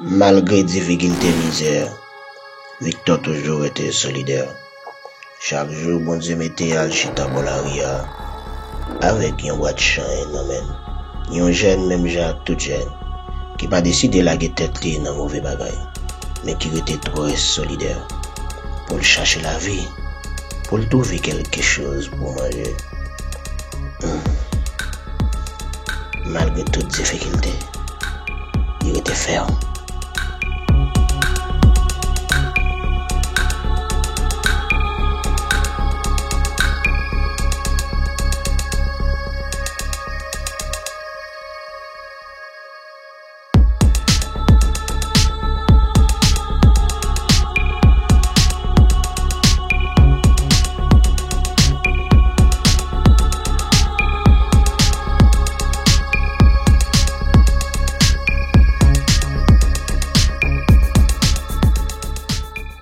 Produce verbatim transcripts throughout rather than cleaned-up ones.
Malgre difikilte, mizè, Victor toujou rete solidè. Chak jou, Bondye mete al chita bò lari a, avèk yon bwat chay nan men l. Yon jèn menm jan ak tout jèn, ki pa deside lage tèt li nan move bagay, men ki rete trè solidè pou l chache lavi, pou l twouve kèlke choz pou manje. Hmm. Malgre tout difikilte, li rete fèm.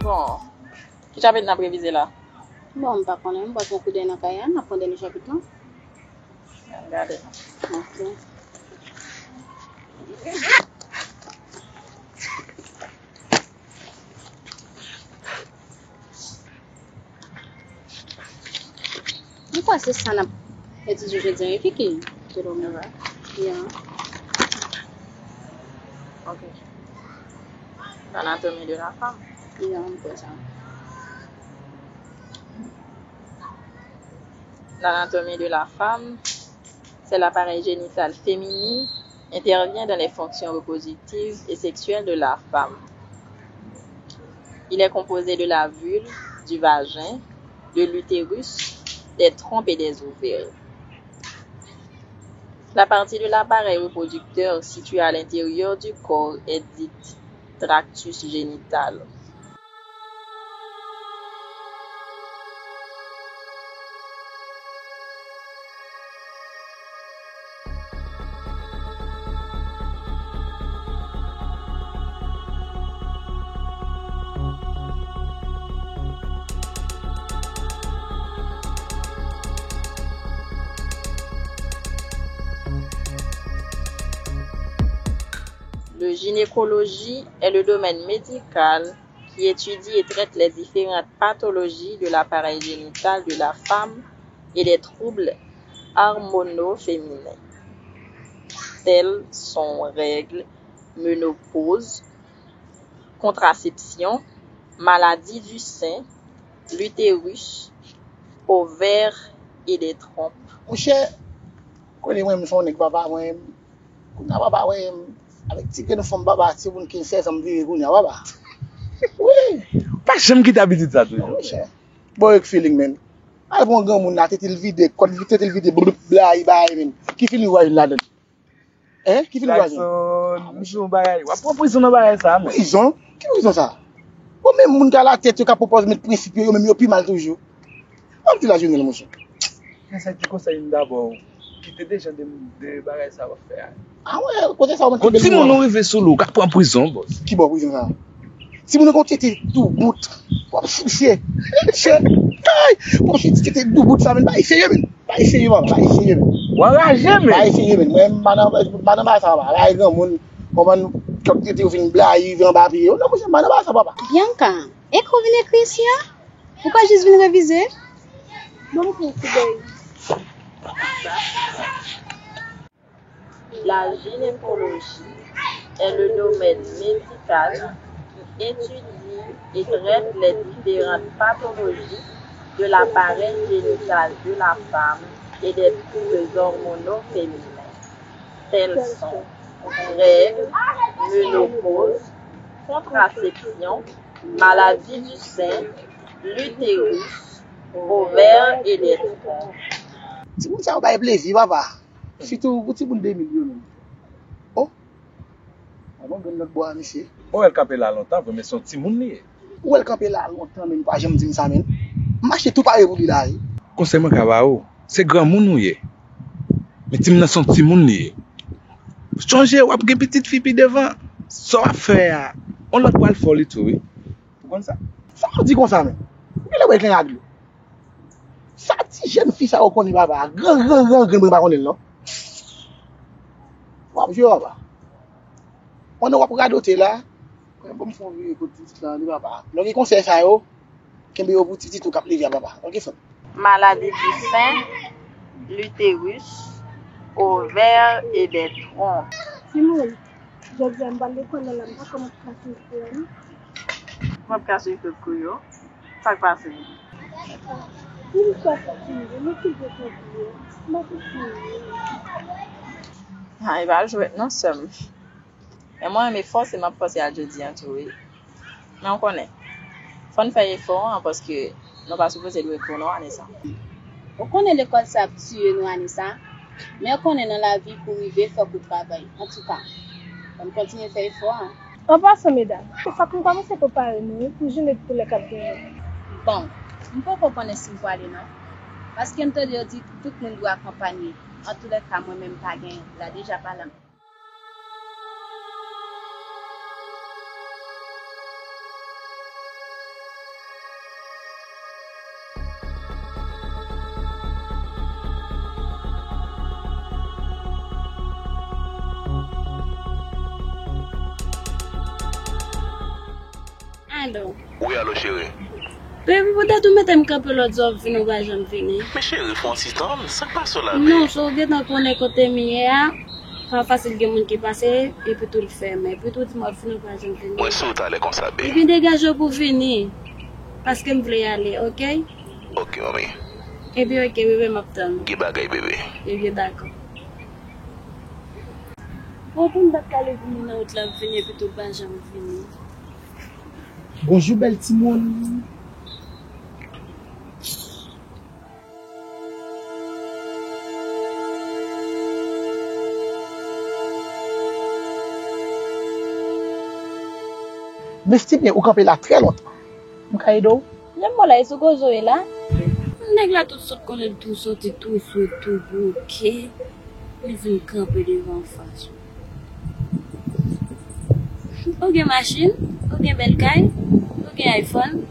Bon, ki chapit n ap revize la? Bon, m pa konnen, m pral fè yon koudèy nan kay la, n ap pran dènye chapit lan. Ann gade. Ok. M kwè se sa n ap etidye jodi a, wi, Kiki? Tout au moins. Ya. Ok. L'anatomie de la femme. Ya, m kwè sa. L'anatomie de la femme, c'est l'appareil génital féminin, intervient dans les fonctions reproductives et sexuelles de la femme. Il est composé de la vulve, du vagin, de l'utérus, des trompes et des ovaires. La partie de l'appareil reproducteur située à l'intérieur du corps est dite tractus génital. Le gynécologie est le domaine médical qui étudie et traite les différentes pathologies de l'appareil génital de la femme et des troubles hormonaux féminins, tels sont règles, ménopause, contraception, maladie du sein, l'utérus, ovaires et des trompes. Monchè, konnen mwen, m se yon nèg papa, mwen, kounye a papa, mwen, avèk ti grenn fanm papa, timoun kenz sèz an, m vire kounye a papa. Wi. Pa janm kite abitid sa toujou. Monchè. Bon, ek feeling, man. Al pran yon granmoun la, tete l vide, kòd tete l vide, blup, blayi, bay, man. Ki feeling w a jwenn ladan? Hein? Ki feeling w a jwenn? Jackson, m di w yon bagay. W ap pran prizon nan bagay sa, man. Prizon? Ki prizon sa? Bon, menm moun ki a latèt yo ka pwopòze met prensip yo, yo menm yo pi mal toujou. W ap di la, Jonel, monchè. Men sa ki konsèy m dabò, kite de jan de, de bagay sa w ap fè a. A wè, kote sa w mèt kenbe l. Yon timoun ou rive sou li, w ka pran prizon, bòs. Ki bò prizon sa? Timoun ou gon tete doubout, w ap chouche. Chè, kay, w ap chouche ti tete doubout sa, men pa eseye, men. Pa eseye, papa, pa eseye, men. W anraje, men. Pa eseye, men. Mwen, m pa nan, m pa nan bagay sa, papa. Bagay granmoun, kòman kòk tete yo vin blayi, vin anba pye yo. Non, monchè, m pa nan bagay sa, papa. Bianca, e ke w vin ekri isi a? Ou pa jis vin revize? Ban m pran yon koudèy. La gynécologie est le domaine médical qui étudie et traite les différentes pathologies de l'appareil génital de la femme et des troubles hormonaux féminins, tels sont règles, ménopause, contraception, maladie du sein, l'utérus, ovaires et des trompes. Timoun sa yo bay plezi, papa. Sitou pou timoun de mil yo menm. Oh! Mwen mwen grenn lòt bò a, mesye. Mwen wè l kanpe la lontan vre, men se yon timoun li ye. Ou wè l kanpe la lontan, men li pa janm di m sa, men. M mache tou pare pou li la, wi. Konsèy mwen ka ba ou, se granmoun ou ye. Men timoun nan se yon timoun li ye. Sonje, w ap gen pitit fi pi devan. Sa w ap fè a, yon lòt pral fè w li tou, wi. Ou konn sa? Sa w di konsa, men? Ou genlè bwè grenn ak dlo. Sa ti jèn fi sa yo konnen papa a? Gran, gran, gran, gran, mwen pa konnen l non. W ap jwe papa. Pandan w ap radote la, Bon, m fè yon vire kot pitit la, li papa. Lè w gen konsèy sa yo, kenbe yo pou pitit ou k ap leve a, papa. Ok, frè m. Maladi di sen, l'utérus, ovè e dè twonp. Timoun, jodi a m pral lekòl la, m pa kwè m ap ka swiv kou yo non. M ap ka swiv tout kou yo. Sa k pase? Vin fè sa timoun, m okipe kou yo. M ap okipe. Ha, e pa jwèt non, sè m. E mwen menm e fòse m ap fòse al jodi a tou wi. Men w konnen, fò n fè efò an paske nou pa sipoze lwe kou non ane sa. Ou konnen lekòl sa ap tiye nou ane sa. Men w konnen nan lavi pou rive fòk ou travay. Antouka, ann kontinye fè efò an. An pasan medam, se fòk nou kòmanse prepare nou wi pou jounen koulè k ap genyen. Bon, m poko konnen si m pwale non. Paske m tande yo di tout moun dwe akonpanye. Antoulèka mwen menm m pa gen la deja pa la. Alo. Wi, alo, cheri. Baby, poutèt ou mete m kanpe lòt jou w ap vini, ou pa janm vini. Men cheri, fè yon ti tann, sa k pase w la, baby? Non, so w gentan konnen kote m ye a, pa fasil gen moun ki pase, epi tou l fèmen. Epi tou di m w ap vini, ou pa janm vini. Mwen sou w talè konsa, baby. Epi degaje w pou vini, paske m vle ale, ok? Ok, manmi. Epi ok, bebe, m ap tann ou. Gen bagay, bebe. Ebyen, dakò. Bon, pou m pa t kale vini nan wout la, m vini, epi tou l pa janm vini. Bonjou, bèl timoun. Mistibyen, ou kanpe la trè lontan. M ka ede w? Lè m wè w la, e sou koze w ye la? Nèg la tout sot konnen l tou soti, tou swe, tou bouke. Li vin kanpe devan fas ou. Ou gen machin, ou gen bèl kay, ou gen iPhone.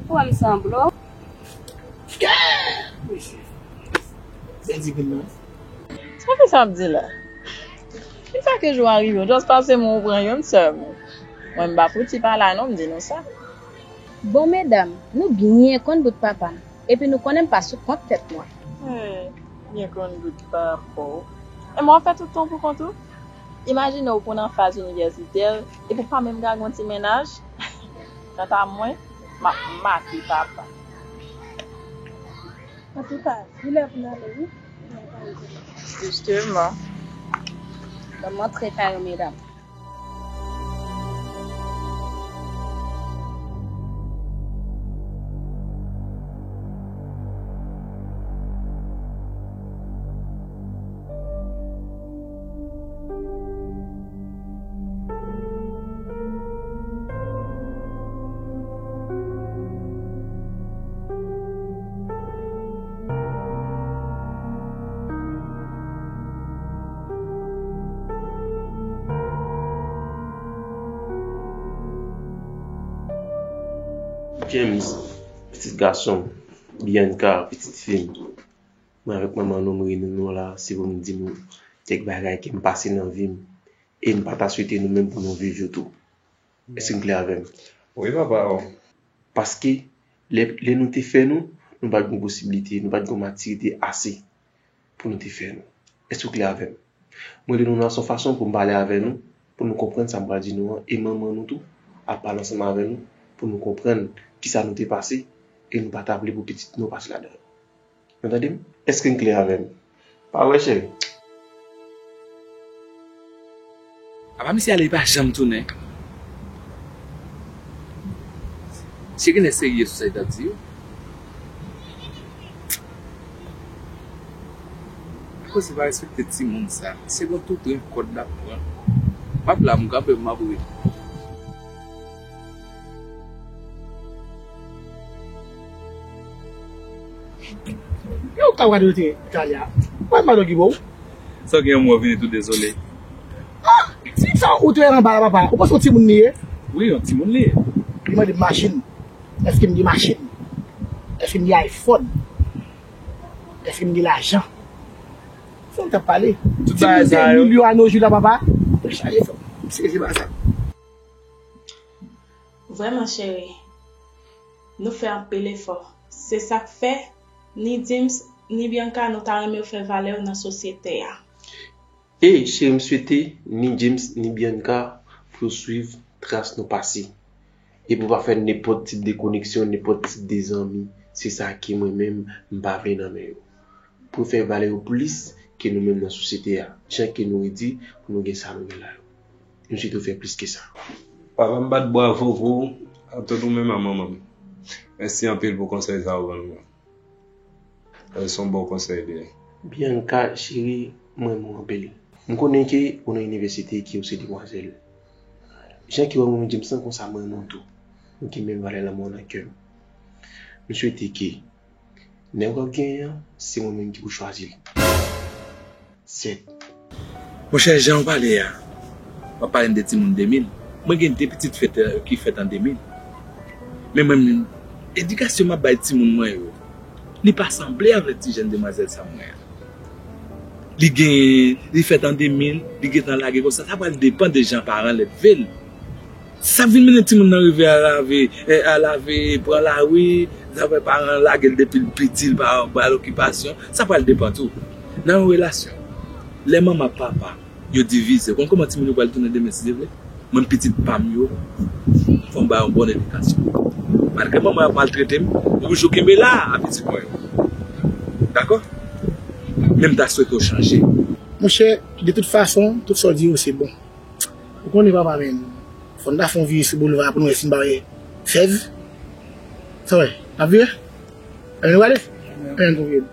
Ou wè m sanble w. Mesye, bèl divin nan. Sa ki sa ap di la? Ki sa ke jou a rive? Ou just pase men ou pran youn sèlman. Mwen m pa fouti pa la non, m di nou sa. Bon medam, nou byen konn bout papa m. Epi nou konnen m pa sou kont tèt mwen. Hmm, byen konn bout papa w. E mwen w ap fè tout tan w pou kont ou? Imajine w pou nan faz inivèsitè, epi w pa menm ka gen yon ti mennaj. Kanta mwen, m ap make papa. Antouka, li lè pou n ale wi. Jisteman. Ban m antre kay ou medam. James, pitit gason m, Bianca, pitit fi m. Mwen avèk manman nou, m reyini nou la, se pou m di nou kèk bagay ke m pase nan vi m. E m pa ta swete nou menm pou nou viv yo tou. Èske n klè avè m? Wi, papa. Paske lè, lè nou te fè nou, nou pa t gen posiblite, nou pa t gen matirite ase pou nou te fè nou. Èske w klè avè m? Mwen rele nou nan yon fason pou m pale avè nou, pou nou konprann sa m pral di nou an, e manman nou tou ap pale ansanm avè nou, pou nou konprann kisa nou te pase, e nou pa ta vle pou pitit nou pase ladan l. Nou tande m? Èske n klè avè m? Pa vre, cheri? Apa misye ale, li pa janm tounen? Misye genlè serye sou sa li t ap di yo. Akoz li pa respekte timoun sa. Se gon tou tren kòd l ap pran. M ap la, m kanpe, m ap ri. Yo, ou ka gade yo te talè a. Mwen, mwen, ki bo. Sa gen yon mwen vini tou dezole. Ah! Ti sa ou te wè anba la, papa. Ou panse yon timoun li ye? Wi, yon timoun li ye. Li mande m machin. Èske m gen machin? Èske m gen iPhone? Èske m gen lajan? Se yon t ap pale. Tout bagay sa yo. Milyon a nos jours la, papa. Te chaje fò. M sezi pa sa. Vrèman, cheri, nou fè anpil efò. Se sa k fè, ni James, ni Bianca, nou ta renmen w fè valè w nan sosyete a. E, cheri, m swete ni James, ni Bianca pou yo swiv tras nou pase. E pou pa fè nenpòt tip de koneksyon, nenpòt tip de zanmi. Se sa ke mwen menm, m pa vle nan men yo. Pou yo fè valè yo plis ke nou menm nan sosyete a. Jan ke nou redi pou nou gen sa nou gen la yo. M swete yo fè plis ke sa. Papa, m bat bwavo pou ou, antant ou menm a manman m. Mèsi anpil pou konsèy sa ou ban mwen. Se yon bon konsèy li ye. Bianca, cheri, m renmen w anpil. M konnen ke ou nan inivèsite, ke ou se demwazèl. Jan ke w renmen James lan, konsa m renmen w tou. Nou gen menm valè lanmou nan kè m. M swete ke nèg w ap genyen an, se mwen menm ki pou chwazi l. Sèt. Monchè, jan w pale a, w ap pale m de timoun de mil. Mwen gen de pitit fèt, ki fèt an de mil. Men mwen menm, edikasyon m ap bay timoun mwen yo, li pa sanble avèk ti jèn demwazèl sa mwen an. Li gen, li fèt an de mil, li gentan lage konsa, sa pral depann de jan paran l elve l. Sa vin mennen timoun nan rive a lave, a lave, pran lari, zafè paran lage l depi l piti, l pa ba l okipasyon, sa pral depann tou. Nan yon relasyon, lè manman ak papa yo divize, ou konn kòman timoun yo pral tounen demen si Dye vle? Mwen pitit pa m yo, fò m ba yo yon bòn edikasyon. Malgre manman yo ap maltrete m, m oblije kenbe la a pitit mwen yo. Dakò? Men m ta swete w chanje. Monchè, de tout fason, tout sa w di yo se bon. Ou konnen papa menm, fò n ta fè yon vire sou boulva pou nou wè si n pa wè fèv. Sa w wè, n ap vire? Anben nou prale? Anben nou vire.